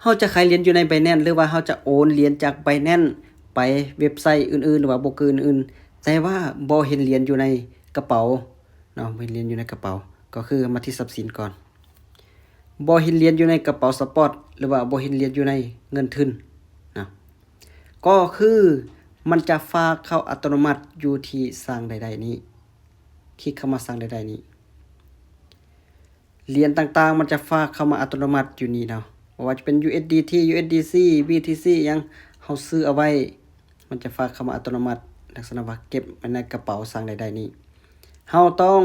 ເຮົາຈະຂາຍຫຼຽນຢູ່ໃນ Binance ຫຼືວ່າເຮົາຈະໂອນຫຼຽນຈາກ Binance ໄປເວັບໄຊອື່ນໆ ຫຼືວ່າໂບຣກເກີອື່ນໆ ແຕ່ວ່າບໍ່ເຫັນຫຼຽນຢູ່ໃນກະເປົາເນາະ, ບໍ່ເຫັນຫຼຽນຢູ່ໃນກະເປົາ ກໍຄືມາທີ່ຊັບສິນກ່ອນ. ບໍ່ເຫັນຫຼຽນຢູ່ໃນກະເປົາ Spot ຫຼືວ່າບໍ່ເຫັນຫຼຽນຢູ່ໃນເງິນທຶນເນາະ, ກໍຄືມັນຈະຝາກເຂົ້າອັດຕະໂນມັດຢູ່ທີ່ສ້າງລາຍໄດ້ນີ້, ຄລິກເຂົ້າມາສ້າງລາຍໄດ້ນີ້. ຫຼຽນຕ່າງໆ ມັນຈະຝາກເຂົ້າມາອັດຕະໂນມັດຢູ່ນີ້ເນາະ, ບໍ່ວ່າຈະເປັນ USDT USDC BTC ຫຍັງ ເຮົາຊື້ເອົາໄວ້ ມັນຈະຝາກເຂົ້າມາອັດຕະໂນມັດ ລັກສະນະວ່າເກັບໄວ້ໃນກະເປົາສ້າງລາຍໄດ້ນີ້. ເຮົາຕ້ອງ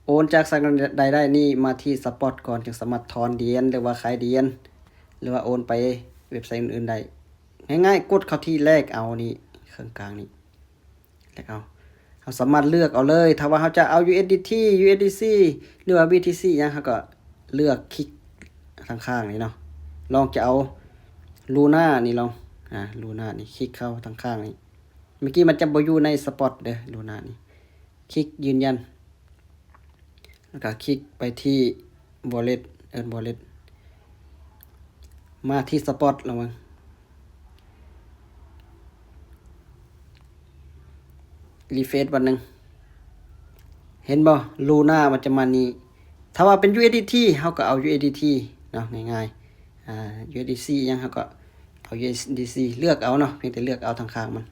ໂອນຈາກສ້າງລາຍໄດ້ນີ້ມາທີ່ Spot ກ່ອນ ຈຶ່ງສາມາດຖອນຫຼຽນ ຫຼືວ່າຂາຍຫຼຽນ ຫຼືວ່າໂອນໄປເວັບໄຊອື່ນໆໄດ້. ງ່າຍໆ ກົດເຂົ້າທີ່ Log Out ນີ້ ເຄິ່ງກາງນີ້. ແລ້ວເຮົາ ເຮົາສາມາດເລືອກເອົາເລີຍ ຖ້າວ່າເຮົາຈະເອົາ USDT USDC ຫຼືວ່າ BTC ຫຍັງ ເຮົາກໍເລືອກ ຄລິກທາງຂ້າງນີ້ເນາະ. ລອງຈະເອົາ Luna ນີ້ລອງ ອາ Luna ນີ້ ຄລິກເຂົ້າທາງຂ້າງນີ້. ເມື່ອກີ້ມັນຈະບໍ່ຢູ່ໃນ Spot ເດີ Luna ນີ້. ຄລິກຢືນຢັນ ແລ້ວກໍຄລິກໄປທີ່ Wallet Earn Wallet ມາທີ່ Spot ລະວັງ Refresh ບາດໜຶ່ງ ເຫັນບໍ່ Luna ມັນຈະມານີ້. ຖ້າວ່າເປັນ USDT ເຮົາກໍເອົາ USDT ເນາະ ງ່າຍໆ ອາ USDC ຫຍັງ ເຮົາກໍເອົາ USDC ເລືອກເອົາເນາະ, ພຽງແຕ່ເລືອກເອົາທາງຂ້າງມັນ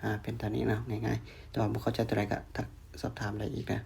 ອາ ເປັນຕົວນີ້ເນາະ ງ່າຍໆ. ແຕ່ວ່າບໍ່ເຂົ້າໃຈຕົວໃດກໍທັກສອບຖາມໄດ້ອີກນະ.